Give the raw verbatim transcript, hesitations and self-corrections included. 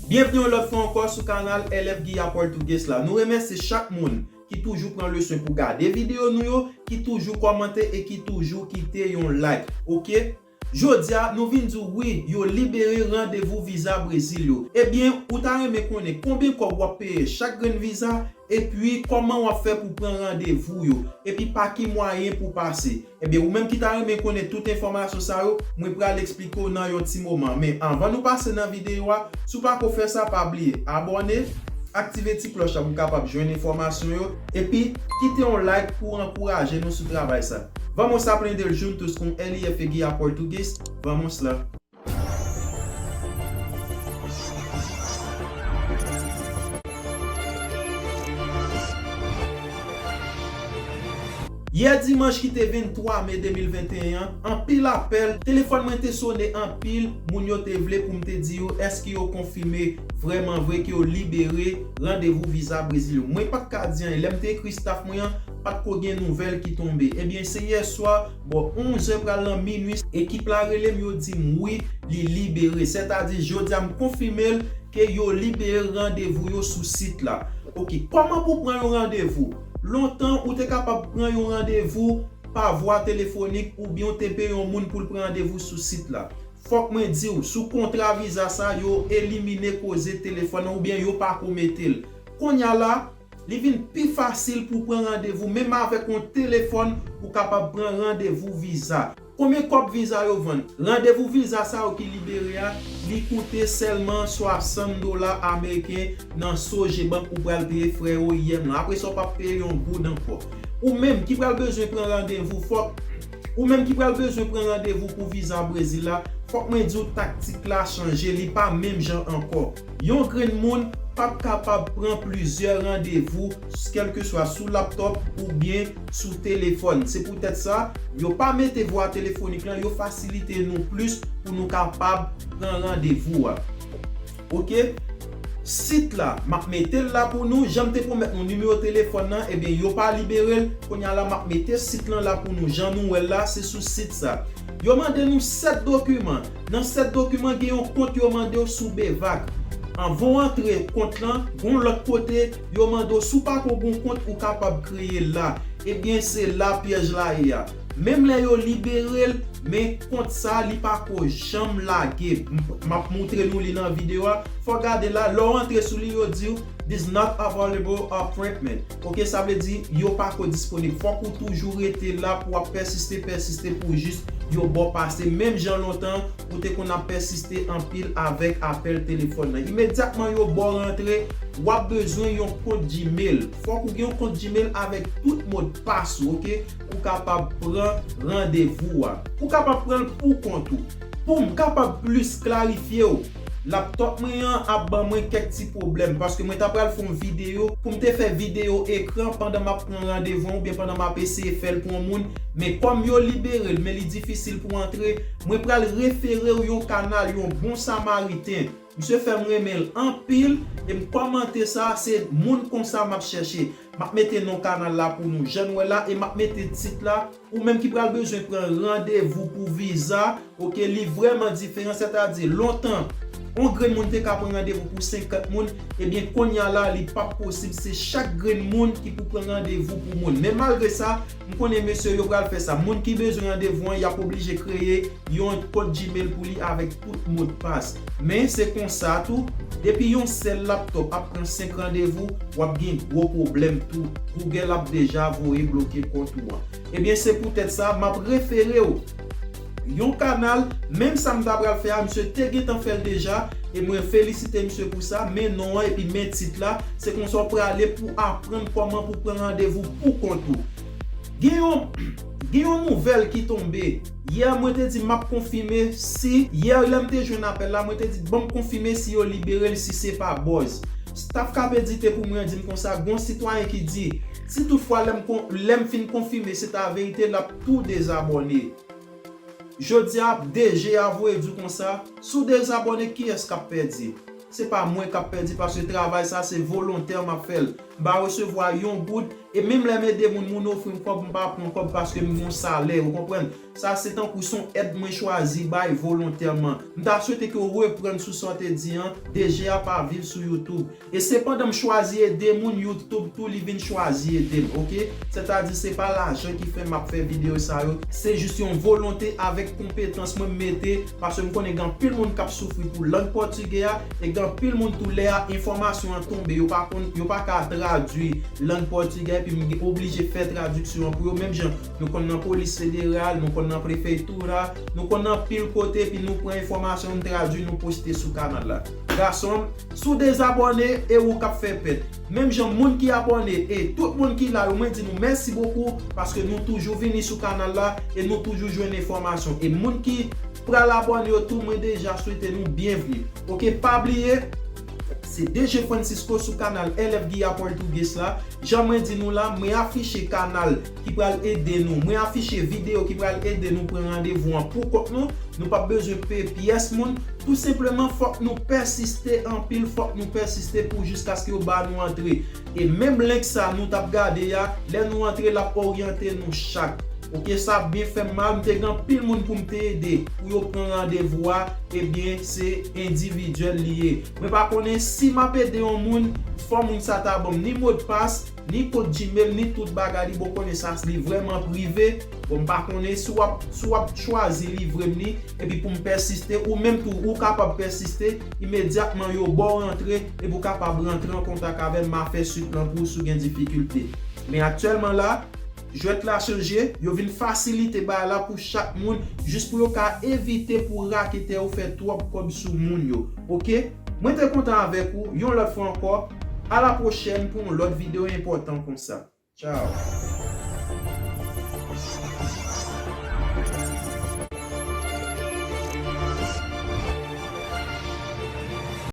Byenvni yon lòt fwa ankò sou kanal L F Guy Portuguese la. Nou remèsye chak moun ki toujou pran le swen pou gade videyo nou yo, ki toujou kòmante e ki toujou kite yon like, oke? Jodi a, nou vin di w wi, yo libere randevou viza Brezil yo. Ebyen, ou ta renmen konnen konbyen kòb w ap peye chak grenn viza, epi kòman w ap fè pou pran randevou yo, epi pa ki mwayen pou pase. Ebyen, ou menm ki ta renmen konnen tout enfòmasyon sa yo, mwen pral eksplike w nan yon ti moman. Men anvan nou pase nan videyo a, si w pa ko fè sa, pa bliye abòne, aktive ti klòch la pou w kapab jwenn enfòmasyon yo, epi kite yon like pou ankouraje nou sou travay sa. Vamos aprender juntos com L F Guy Português? Vamos lá! Yè dimanch ki te venntwa me de mil venteyen an, anpil apèl, telefòn mwen te sone anpil, moun yo te vle pou m te di yo èske yo konfime vrèman vre ke yo libere randevou viza Brezil yo. Mwen pa t ka di anyen. Lè m te ekri staff mwen an, pa t ko gen nouvèl ki tonbe. Ebyen, se yè swa, bò onz è pral nan minwi, ekip la rele m, yo di m wi, li libere. Sètadi, jodi a, m konfime l ke yo libere randevou yo sou sit la. Oke, kòman pou pran yon randevou? Lontan, ou te kapab pran yon randevou pa vwa telefonik oubyen w te peye yon moun pou l pran randevou sou sit la. Fòk mwen di w, sou kontra viza sa, yo elimine koze telefòn nan oubyen yo pa ko mete l. Kounye a la, li vin pi fasil pou w pran randevou, menm avèk yon telefòn, ou kapab pran randevou viza. Konbyen kòb viza yo vann? Randevou viza sa yo ki libere a, li koute sèlman swasant dola ameriken nan Sogebank ou pral peye frè O I M lan. Apre sa, w p ap peye yon goud ankò. Ou menm ki pral bezwen pran randevou, fòk, ou menm ki pral bezwen pran randevou pou viza Brezil la, fòk mwen di w taktik la chanje, li pa menm jan ankò. Yon grenn moun p ap kapab pran plizyè randevou, kèlkeswa sou laptòp oubyen sou telefòn. Se poutèt sa, yo pa mete vwa telefonik lan, yo fasilite nou plis pou nou kapab pran randevou a. Oke? Sit la, m ap mete l la pou nou. Jan m te pwomèt nou nimewo telefòn nan, ebyen, yo pa libere l. Kounye a la, m ap mete sit lan la pou nou. Jan nou wè l la, se sou sit sa. Yo mande nou sèt dokiman. Nan sèt dokiman, gen yon kont yo mande w sou Bevac. Anvan w antre kont lan, gon lòt kote, yo mande w si w pa ko gon kont, ou kapab kreye l la. Ebyen, se la pyèj la ye a. Menm lè yo libere l, men kont sa, li pa ko janm lage. M, m ap moutre nou li nan videyo a. Fò w gade la, lè w antre sou li, yo di w, "This not available appointment." Oke, sa vle di, yo pa ko disponib. Fòk ou toujou rete la pou w ap pèsiste, pèsiste pou jis yo ba w pase. Menm jan lontan, ou te konn ap pèsiste anpil avèk apèl telefòn nan. Imedyatman yo ba w rantre, w ap bezwen yon kont Gmail. Fòk ou gen yon kont Gmail avèk tout modpas ou, oke? Pou kapab pran randevou a. Pou kapab pran l pou kont ou. Pou m kapab plis klarifye w, laptòp mwen an ap ban mwen kèk ti pwoblèm, paske mwen ta pral fè yon videyo, pou m te fè videyo ekran pandan m ap pran randevou an oubyen pandan m ap eseye fè l pou yon moun, men kòm yo libere l, men li difisil pou antre, mwen pral refere w yon kanal, yon bon samariten. Misye fè m renmen l anpil, e m kòmante sa, se moun konsa m ap chèche. M ap mete non kanal la pou nou, jan nou wè la, e m ap mete tit la. Ou menm ki pral bezwen pran randevou pou viza, oke, li vrèman diferan, sètadi lontan, yon grenn moun te ka pran randevou pou senkant moun, ebyen, kounye a la, li p ap posib, se chak grenn moun ki pou pran randevou pou moun. Men malgre sa, m konnen mesye yo pral fè sa. Moun ki bezwen randevou an, y ap oblije kreye yon kont Gmail pou li avèk tout modpas. Men se konsa tou, depi yon sèl laptòp ap pran senk randevou, w ap gen gwo pwoblèm tou. Google ap deja voye bloke kont ou an. Ebyen, se poutèt sa, m ap refere w yon kanal, menm sa m ta pral fè a, misye te gentan fè l deja, e mwen felisite misye pou sa, men non an epi men tit la, se konsa w prale pou aprann kòman pou pran randevou pou kont ou. Gen yon, gen yon nouvèl ki tonbe. Yè, mwen te di m ap konfime si, yè, lè m te jwenn apèl la, mwen te di, "Ban m konfime si yo libere l, si se pa buzz." Staff k ap edite pou mwen an di m konsa, gon sitwayen ki di, si toutfwa lè m kon-, lè m fin konfime se ta verite, l ap tou dezabòne. Jodi a, D G a voye di w konsa, si w dezabòne, kiyès k ap pèdi? Se pa mwen k ap pèdi, paske travay sa se volontè m ap fè l. M pa resevwa yon goud, e menm lè m ede moun, moun ofri m kòb, m pa pran kòb paske m gen yon salè, ou konprann? Sa se tankou se yon èd mwen chwazi bay volontèman. M ta swete ke w reprann sou sa w te di an, D G a pa viv sou YouTube. E sepandan m chwazi ede moun, YouTube tou li vin chwazi ede m, oke? Sètadi se pa lajan ki fè m ap fè videyo sa yo, se jis yon volonte avèk konpetans mwen m mete, paske m konnen gen anpil moun k ap soufri pou lang pòtigè a, e gen anpil moun tou lè a enfòmasyon an tonbe, yo pa konn, yo pa ka tradui lang pòtigè, epi m gen oblije fè tradiksyon an pou yo, menm jan nou konn nan polis federal, nou konn nan prefektura, nou konn nan anpil kote, epi nou pran enfòmasyon, nou tradui, nou poste sou kanal la. Gason m, si w dezabòne, e ou k ap fè pèt. Menm jan moun ki abòne e tout moun ki la yo, mwen di nou mèsi bokou paske nou toujou vini sou kanal la e nou toujou jwenn enfòmasyon. E moun ki pral abòne yo tou, mwen deja swete nou byenvni. Oke, pa bliye, se D G Francisco sou kanal L F Guia Português la. Jan mwen di nou la, mwen afiche kanal ki pral ede nou. Mwen afiche videyo ki pral ede nou pran randevou an pou kont nou. Nou p ap bezwen peye pyès moun. Tou senpleman, fòk nou pèsiste anpil, fòk nou pèsiste pou jiskaske yo ba nou antre. E menm link sa nou t ap gade a, lè nou antre, l ap oryante nou chak. Oke, sa byen fè m mal, m te gen anpil moun pou m te ede, pou yo pran randevou a, ebyen, se endividyèl li ye. Mwen pa konnen si m ap ede yon moun, fò moun sa ta ban m ni modpas, ni kont Gmail, ni tout bagay li, bon, konnen sa, li vrèman prive. Bon, m pa konnen si w ap, si w ap chwazi livre m li, epi pou m pèsiste, ou menm tou, ou kapab pèsiste, imedyatman yo ba w rantre, epi w kapab rantre an kontak avè m, m a fè swit lan pou w si w gen difikilte. Men aktyèlman la, jwèt la chanje, yo vin fasilite bagay la pou chak moun, jis pou yo ka evite pou raketè yo fè twòp kòb sou moun yo. Oke? Mwen te kontan avèk ou, yon lòt fwa ankò, a la pwochèn pou yon lòt videyo enpòtan konsa. Tchao.